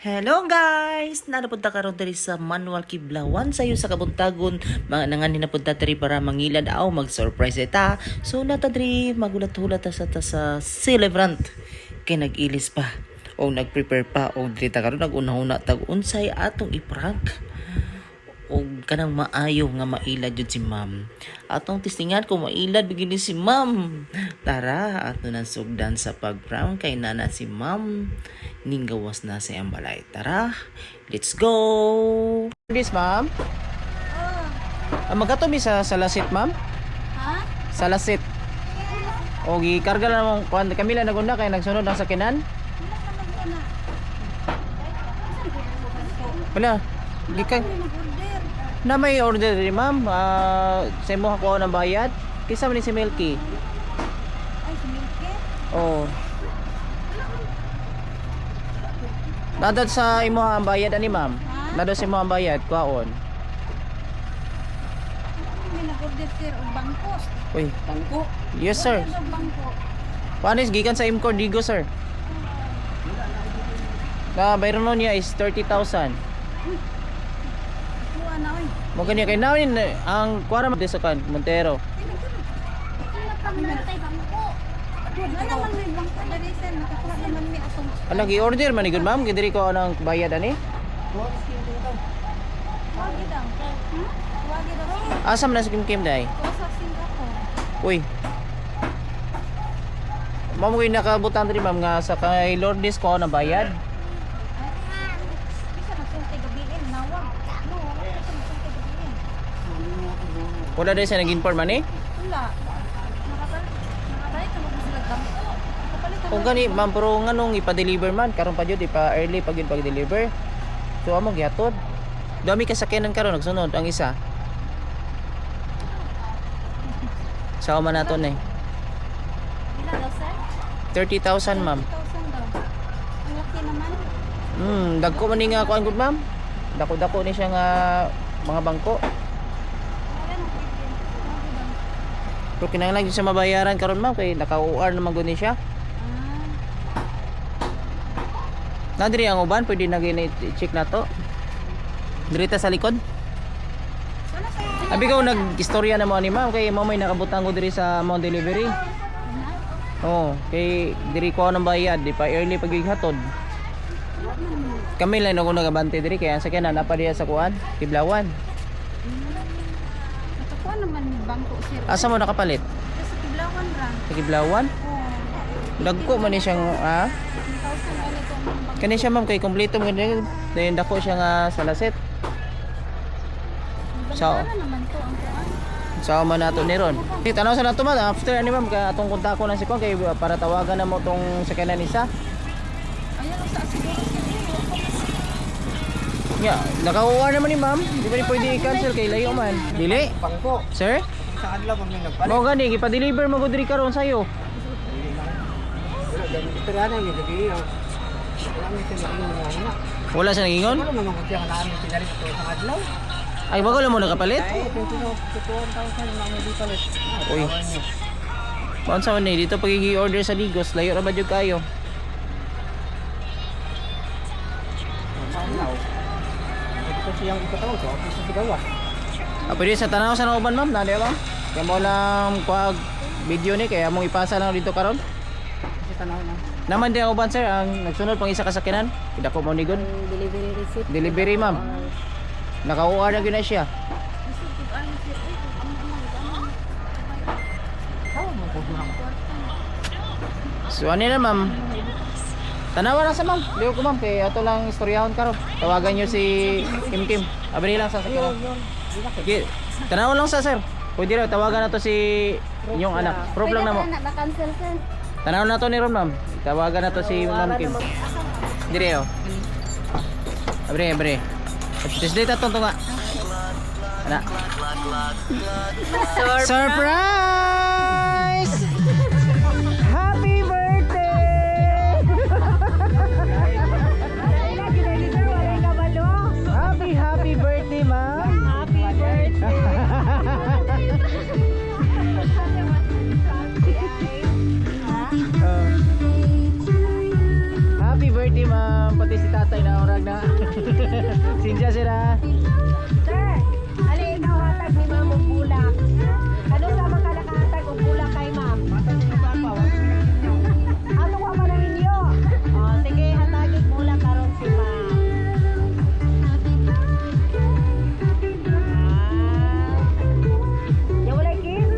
Hello guys! Nanapunta karon diri sa Manuel Kiblawan sayo sa kabuntagon mga nangani na punta diri para mangilad aw mag-surprise eta. So nata diri magulat-hulat ta sa celebrant kay nag-ilis pa o nag-prepare pa o diri ta karon nag-unahuna tag unsay atong i-prank og kanang maayo nga mailad jud si ma'am. Atong testingan kung mailad bigini si ma'am. Tara, ato nang sugdan sa pag-prank kay nana si ma'am ninggawas na sa iyang balay. Tara, let's go! This, ma'am? Ah, magkato mi sa Salasit, ma'am? Ha? Salasit. O gikarga lang mo kuan kami lang nagunda kay nagsunod ang sakinan. Wala naman ko na. Wala. Gikan Nag-order. na may order diri, ma'am. Ah, sa imo ko ng bayad. Kisa man ni si Milky. Ay, si Milky. Oh. Nadad sa imo ang bayad ani, ma'am. Ha? Nadad sa imo ang bayad kuaon. May nag-order, sir, og bangko. Uy. Bangko. Yes, sir. Order og bangko. Paano is gikan sa Imcor Digo, sir? Na bayron nun niya is 30,000. Kuha na, oy. Mo gani kay nawin ang kuwara man sa kan Montero. Wala naman may bangko diri, sir. Nakakuha naman mi atong. Ala gi-order man ni gud, ma'am, gidiri ko anang bayad ani. Wagi daw. Wagi daw, sir. Asa man na sa Kim Kim dai? Kuha sa Singapore. Uy. Ma'am ko nakabutang diri, ma'am, nga sa kay Lourdes ko ang bayad. Ay, bisa nagsulti gabiin. Nawag. No, wala ko nagsulti gabiin. Wala dai sa nag-inform ani. Wala. Nakapalit. Nakapalit naman ko sila bangko. Nakapalit naman. Kung gani, ma'am, pero nganong ipa-deliver man karon pa jud, ipa early pag yun pag-deliver. So amo gihatod. Dami ka sakyanan karon nagsunod ang isa. Sa man nato ni. Pila daw, sir? 30,000, ma'am. 2,000 daw. Ang laki naman. Dagko man ni nga kuan gud, ma'am. Dako-dako ni siya nga mga bangko. Wala nang pwede. Wagi daw. Pero kinahanglan gyud siya mabayaran karon, ma'am, kay naka-OR naman gud ni siya. Ah. Na diri ang uban, pwede na gini i-check na to. Diri ta sa likod. Wala sa Abi ko nag-istorya na mo ani, ma'am, kay mo may nakabutang ko diri sa among delivery. Oh, kay diri ko ng bayad, di pa early pag hatod. Kami lang nung nagabante diri kay ang sakyanan napa diya sa kuan, Kiblawan. Nakakuha naman ni bangko, sir. Asa mo nakapalit? Sa Kiblawan ra. Sa Kiblawan? Oo. Dagko man ni siyang ah. 1,000 ganito ang bangko. Kani siya, ma'am, kay kompleto man gani. Dayon dako siya nga salaset. Bantara naman to ang kuan. Sa man nato ni ron. Di tanaw sa nato, ma'am, after ani, ma'am, kay atong kontak ko na si kuan kay para tawagan na mo tong sakyanan isa. Ayan sa siguro, sir. Eh, Nya, naka-OR naman ni ma'am. Di ba ni pwede i-cancel kay layo man. Dili, Bangko. sir? Sa adlaw pag may nagpalit. Mao gani gipa-deliver mo gud diri karon sayo. Wala gamit ito na yung gabi. Oh. Wala may sinabi nga na. Wala siya nagingon? Wala naman kung siya nga namin pinalit ito sa adlaw. Ay, bago lang mo nakapalit? Ay, 21,000 mga di palit. Uy. Maun sa man ni dito pag i-order sa Digos, layo ra ba jud kayo? Adlaw. Ito siyang ipatawag sa office sa gawas. Ah, pwede sa tanaw sa nauban, ma'am, na ma'am. Kaya mo lang kuag video ni kaya mong ipasa lang dito karon. Kasi tanaw na. Naman din ang uban, sir, ang nagsunod pang isa ka sakyanan. Kidako mo ni gud. Delivery receipt. Delivery, ma'am. Naka-OR na gyud na siya. Isip ko ano, sir. Ay, ang ang Tawag mo ko doon. So ano na, ma'am? Tanawa lang sa ma'am. Liyo ko, ma'am, kay ato lang istoryahon karon. Tawagan niyo si Kim Kim. Abri lang sa sakyanan. Okay. Tanawa lang sa sir. Pwede raw tawagan na to si inyong anak. Proof lang na mo. Na cancel, sir. Tanaw na to ni Ron, ma'am. Tawagan na to si Ma'am Kim. Dire oh. Abre, abre. Tuesday ta tong tunga. Ana. Surprise! Happy birthday! Happy happy birthday, ma'am. Happy birthday. Oh. Happy birthday, ma'am. Pati si tatay. na orag na. Sinsya sila. Sir, ali ikaw hatag ni ma'am og bulak. Ano sa mga kalakahatag og bulak kay ma'am? Ano wa man ang inyo? Oh, sige, hatagig bulak karon si ma'am. Ah. Ya wala kiss?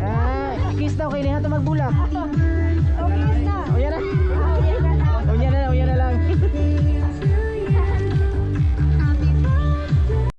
Ah, kiss daw kay niya magbulak. Oh, kiss na.